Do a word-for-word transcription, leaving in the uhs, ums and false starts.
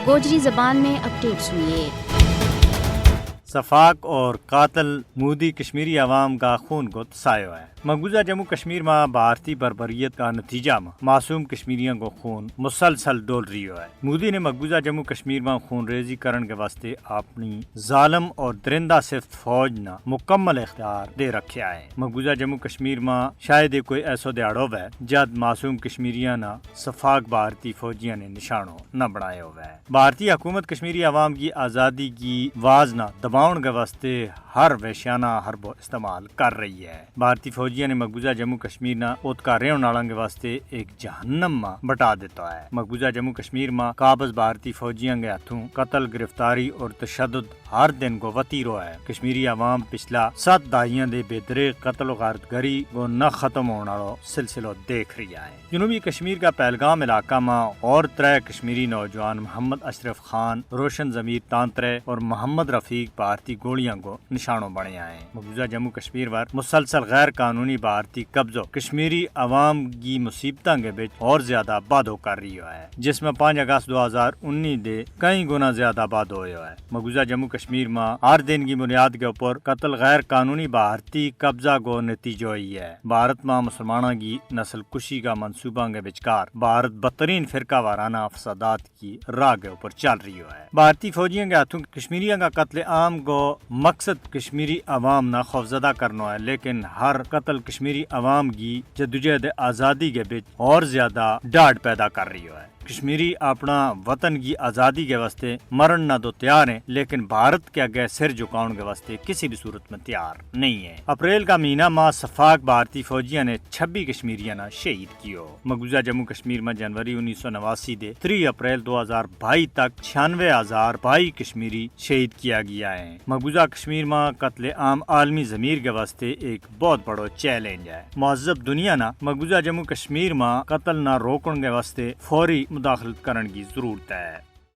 گوجری زبان میں اپڈیٹ سنیے۔ سفاک اور قاتل مودی کشمیری عوام کا خون کو تسایو ہے۔ مقبوضہ جموں کشمیر ما بھارتی بربریت کا نتیجہ ما معصوم کشمیریاں کو خون مسلسل ڈول رہیو ہے۔ مودی نے مقبوضہ جموں کشمیر ما خون ریزی کرن کے واسطے اپنی ظالم اور درندہ صفت فوج نا مکمل اختیار دے رکھیا ہے۔ مقبوضہ جموں کشمیر ما شاید ایک کوئی ایسو دیہاڑو وے جد معصوم کشمیریاں نا سفاک بھارتی فوجیاں نے نشانو نہ بنایو وے۔ بھارتی حکومت کشمیری عوام کی آزادی کی واز نا دباؤن کے واسطے ہر ویشانہ حربو استعمال کر رہی ہے۔ بھارتی فوجیاں نے مقبوضہ جموں کشمیر نا اتکا رہن آلاں کے واسطے ایک جہنم ما بٹا دیتا ہے۔ مقبوضہ جموں کشمیر ما قابض بھارتی فوجیاں کے ہتھوں قتل، گرفتاری اور تشدد ہر دن کو وتی رہو ہے۔ کشمیری عوام پچھلا ست دہائیاں دے بے دریغ قتل و غارت گری کو نہ ختم ہون آلو سلسلو دیکھ رہیا ہے۔ جنوبی کشمیر کا پہلگام علاقہ ما اور ترے کشمیری نوجوان محمد اشرف خان، روشن ضمیر تانترے اور محمد رفیق بھارتی گولیاں کو نشانو بنیا ہیں۔ مقبوضہ جموں کشمیر پر مسلسل غیر قانونی بھارتی قبضو کشمیری عوام کی مصیبتاں کے بچ اور زیادہ بادھو کر رہیو ہے، جس میں پانچ اگست دو ہزار انی دے کئی گنا زیادہ بادھو ہویو ہے۔ مقبوضہ جموں کشمیر ما ہر دن کی بنیاد کے اوپر قتل غیر قانونی بھارتی قبضہ کو نتیجو ہی ہے۔ بھارت ما مسلماناں کی نسل کشی کا منصوباں کے بچکار بھارت بہترین فرقہ وارانہ فسادات کی راہ کے اوپر چل رہیو ہے۔ بھارتی فوجیاں کے ہتھوں کشمیریاں کا قتل عام کو مقصد کشمیری عوام نا خوفزدہ کرنو ہے، لیکن ہر قتل کشمیری عوام کی جدوجہد آزادی کے بچ اور زیادہ ڈاڈ پیدا کر رہیو ہے۔ کشمیری اپنا وطن کی آزادی کے واسطے مرن نا تو تیار ہیں، لیکن بھارت کے اگے سر جھکاؤن کے واسطے کسی بھی صورت میں تیار نہیں ہے۔ اپریل کا مہینہ ما سفاک بھارتی فوجیاں نے چھبی کشمیریاں نا شہید کیو۔ مقبوضہ جموں کشمیر ما جنوری انیس سو نواسی دے تری اپریل دو ہزار بائی تک چھیانوے ہزار بائی کشمیری شہید کیا گیا ہیں۔ مقبوضہ کشمیر ما قتل عام عالمی ضمیر کے واسطے ایک بہت بڑو چیلنج ہے۔ مہذب دنیا نا مقبوضہ جموں کشمیر ما قتل نا روکن کے واسطے فوری مداخلت کرن کی ضرورت ہے۔